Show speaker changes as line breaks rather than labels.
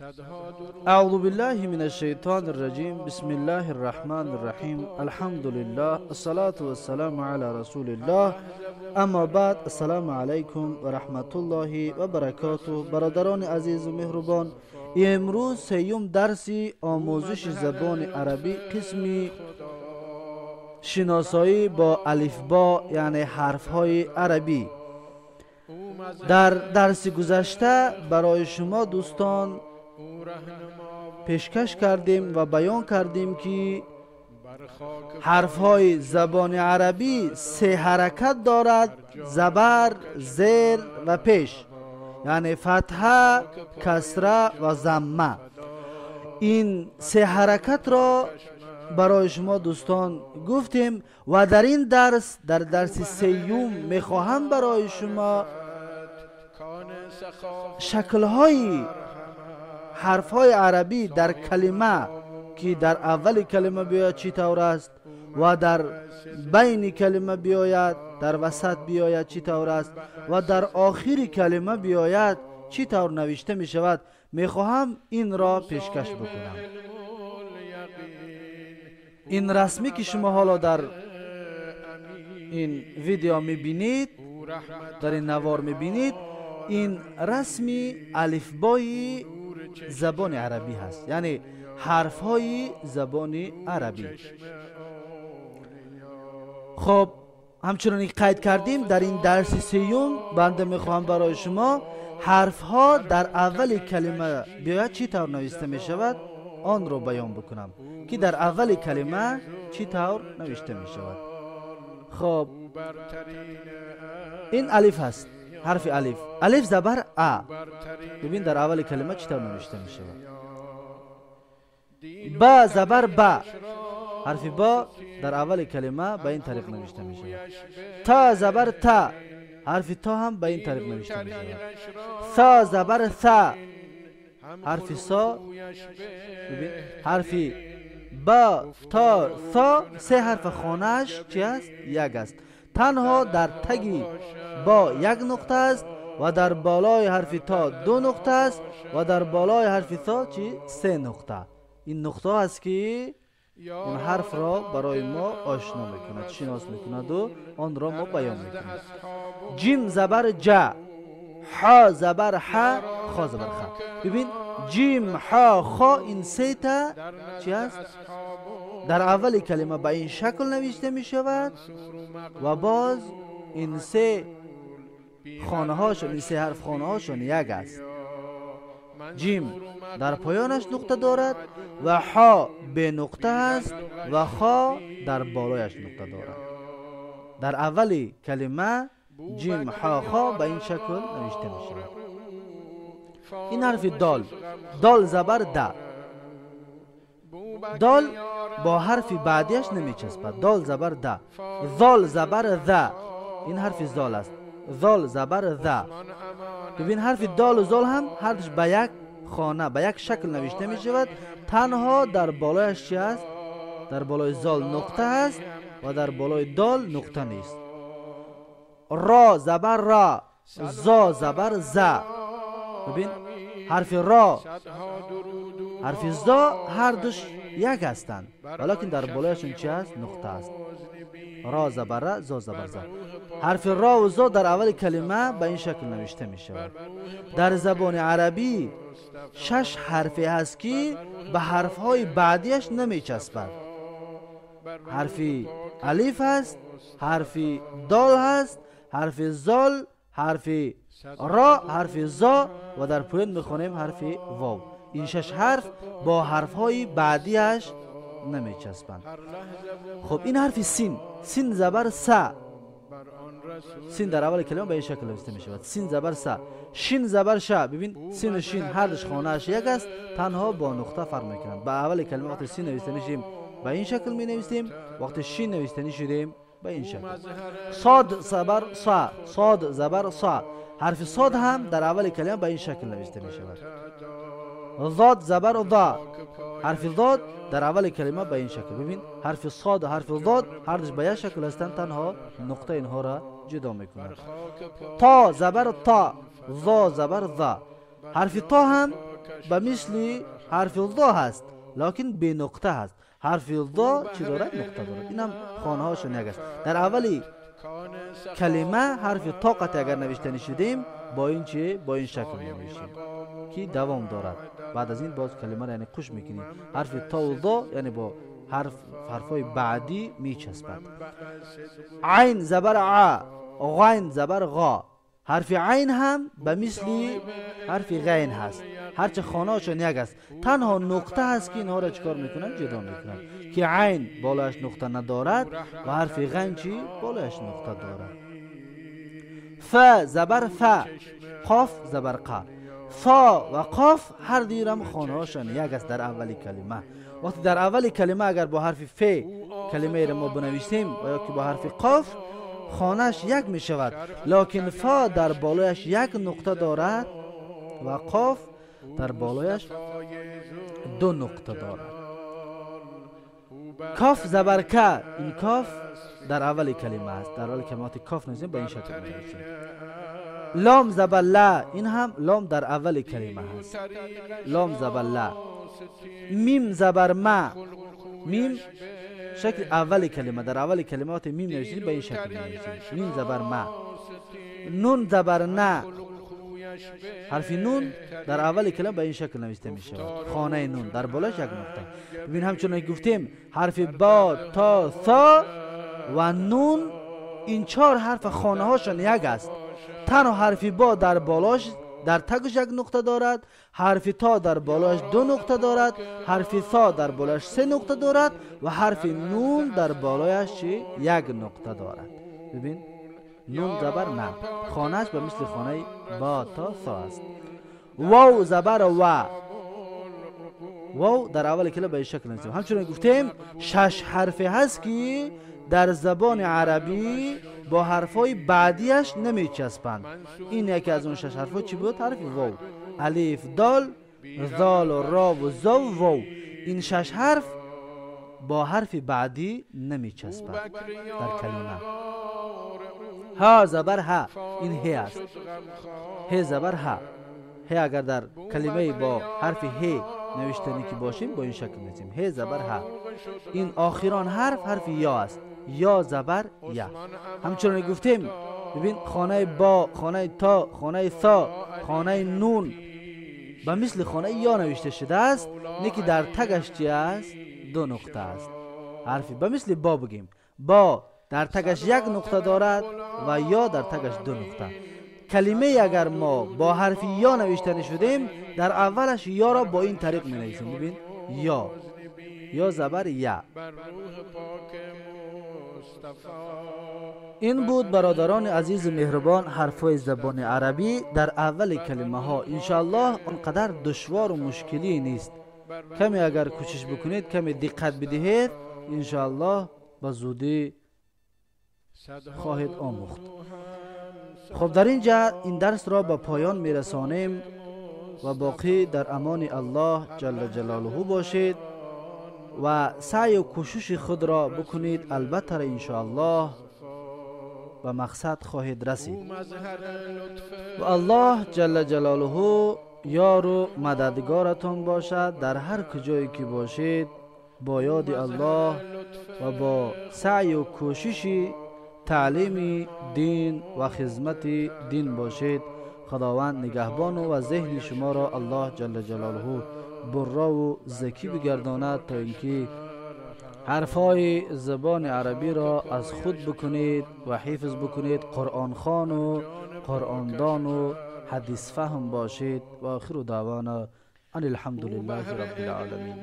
اعوذ بالله من الشیطان الرجیم. بسم الله الرحمن الرحیم. الحمد لله الصلاة والسلام علی رسول الله. اما بعد، السلام علیکم و رحمت الله و برکاته. برادران عزیز و مهربان، امروز سیوم درس آموزش زبان عربی قسم شناسایی با الفبا، یعنی حرف های عربی. در درس گذشته برای شما دوستان پیشکش کردیم و بیان کردیم که حرف های زبان عربی سه حرکت دارد: زبر، زیر و پیش، یعنی فتحه، کسره و ضمه. این سه حرکت را برای شما دوستان گفتیم و در این درس، در درس سیوم، میخواهم برای شما شکل‌های حرف‌های عربی در کلمه که در اول کلمه بیاید چی طور است و در بین کلمه بیاید، در وسط بیاید چی طور است و در آخر کلمه بیاید چی طور نوشته می شود، میخواهم این را پیشکش بکنم. این رسمی که شما حالا در این ویدیو میبینید، در این نوار میبینید، این رسمی الفبای زبان عربی هست، یعنی حرف های زبان عربی. خب، همچنان که قید کردیم، در این درس سیوم بنده میخواهم برای شما حرف ها در اول کلمه بیاید چی طور نوشته می شود آن رو بیان بکنم که در اول کلمه چی طور نوشته می شود. خب، این الف هست، حرف الف، الف زبر ا. ببین در اول کلمه چطور نوشته می شود. با زبر با، حرف با در اول کلمه به این طریق نوشته می شود. تا زبر تا، حرف تا هم به این طریق نوشته می شود. ثا زبر ثا، حرف سا. ببین حرف با، تا، ثا، سه حرف خانهش چی است؟ یک است. تنها در تگی با یک نقطه است و در بالای حرف تا دو نقطه است و در بالای حرف ثا چی؟ سه نقطه. این نقطه است که اون حرف را برای ما آشنا میکند، شناس میکند و آن را ما بیان میکنیم. جیم زبر جا، ح زبر ح، خا زبر خ. ببین جیم، ح، خا، این سه تا چی است؟ در اول کلمه به این شکل نوشته می شود و باز این سه خانه هاشون، این سه حرف خانه هاشون یک است. جیم در پایانش نقطه دارد و ح به نقطه است و خا در بالایش نقطه دارد. در اول کلمه جیم، ح، خا به این شکل نوشته می شود. این حرف دال، دال زبر د، دال با حرف بعدیش نمی چسبد. دال زبر د، ذال زبر ذ، این حرف ذال است، ذال زبر ذ. ببین حرف دال و ذال هم هر دوش به یک خانه، به یک شکل نوشته می شود. تنها در بالایش چی است؟ در بالای ذال نقطه است و در بالای دال نقطه نیست. را زبر را، زا زبر ز. ببین حرف را، حرف زا هر دوش یک هستند، ولیکن در بالایشون چی است؟ نقطه است. را زبر را، زا زبر ز. حرف را و زا در اول کلمه به این شکل نوشته می شود. در زبان عربی شش حرفی هست که به حرف های بعدیش نمی چسبد. حرف الف هست، حرف دال هست، حرف زال، حرف را، حرف زا و در پایین میخوانیم حرف واو. این شش حرف با حرف های بعدیش نمی چسبند. خب، این حرف سین، سین زبر س، سین در اول کلمه به این شکل نوشته می شود. سین زبر س، شین زبر ش. ببین سین و شین هر دوش خانه اش یک است، تنها با نقطه فرق میکنند. به اول کلمه وقتی سین نوشته میشیم به این شکل می نویسیم، وقتی شین نوشته شدیم به این شکل. صاد زبر صا، صاد زبر صا، حرف صاد هم در اول کلمه به این شکل نوشته می شود. ضاد زبر ضا، حرف ضاد در اول کلمه به این شکل. ببین حرف صاد و حرف ضاد هر دوش به یک شکل هستند، تنها نقطه اینها را جدا میکند. تا زبر تا، ظا زبر ذا. حرف تا هم به مثل حرف ظا هست، لکن به نقطه هست. حرف ظا چی دارد؟ نقطه دارد. این هم خانه هاشون یک است. در اولی کلمه حرف تا قطع اگر نوشته نشدیم با این چی؟ با این شکل نوشتیم که دوام دارد. بعد از این باز کلمه را یعنی قش میکنیم. حرف تا و ظا یعنی با حرفای بعدی میچسبد. عین زبر ع، غین زبر غا. حرف عین هم به مثل حرف غین هست، هرچه خانه هاشون یک است، تنها نقطه هست که اینها را چکار میکنن؟ جدا میکنن، که عین بالایش نقطه ندارد و حرف غین چی؟ بالایش نقطه دارد. ف زبر ف، قاف زبر ق. فا و قاف هر دیرم خانه هاشون یک است در اولی کلمه. وقتی در اول کلمه اگر با حرف ف کلمه را ما بنویسیم و یا که با حرف قاف، خانهش یک می شود، لکن فا در بالایش یک نقطه دارد و قاف در بالایش دو نقطه دارد. کاف زبر ک، این کاف در اول کلمه است، در اول کلمات کاف نویسیم به این شکل نویسیم. لام زبر لا، این هم لام در اول کلمه است، لام زبر لا. میم زبر ما، میم شکل اول کلمه، در اول کلمات میم نوشتیم به این شکل نوشتیم، میم زبر ما. نون زبر نه، حرف نون در اول کلمه به این شکل نوشته می شود، خانه نون در بالاش یک نقطه. ببین همچنان گفتیم حرف با، تا، ثا و نون، این چهار حرف خانه هاشون یک است. تنها حرف با در بالاش در تگش یک نقطه دارد، حرف تا در بالاش دو نقطه دارد، حرف ثا در بالاش سه نقطه دارد و حرف نون در بالایش یک نقطه دارد. ببین نون زبر نه، خانهش به مثل خانه با، تا، ثا است. واو زبر و، واو در اول کلمه به این شکل نوشتیم. همچنین گفتیم شش حرف هست که در زبان عربی با حرفای بعدیش نمیچسبند. این یکی از اون شش حرفا چی بود؟ حرف واو. الف، دال، ذال، را و زا و واو. این شش حرف با حرف بعدی نمیچسبند در کلمه. ها زبر ها، این ه است، ه زبر ها. ه اگر در کلمه با حرف ه نوشتنی که باشیم با این شکل نویسیم، ه زبر ها. این آخران حرف حرف یا است، یا زبر یا. همچنان گفتیم ببین خانه با، خانه تا، خانه ثا، خانه نون به مثل خانه یا نوشته شده است، نه که در تگش چی است؟ دو نقطه است. حرفی به مثل با بگیم، با در تگش یک نقطه دارد و یا در تگش دو نقطه. کلمه اگر ما با حرف یا نوشته نشدیم در اولش یا را با این طریق می نویسیم. ببین یا، یا زبر یا. این بود برادران عزیز مهربان حرفای زبان عربی در اول کلمه ها. انشاءالله آنقدر دشوار و مشکلی نیست، کمی اگر کوشش بکنید، کمی دقت بدهید، انشاءالله به زودی خواهید آموخت. خب در اینجا این درس را به پایان میرسانیم و باقی در امان الله جل جلاله باشید و سعی و کوشش خود را بکنید، البته انشاءالله به مقصد خواهید رسید و الله جل جلاله یار و مددگارتان باشد. در هر کجایی که باشید با یاد الله و با سعی و کوشش تعلیم دین و خدمت دین باشید. خداوند نگهبان و ذهن شما را الله جل جلاله برا و ذکی بگرداند تا اینکه حرفای زبان عربی را از خود بکنید و حفظ بکنید، قرآن خوان و قرآن دان و حدیث فهم باشید. و آخر دعوانا ان الحمد لله رب العالمین.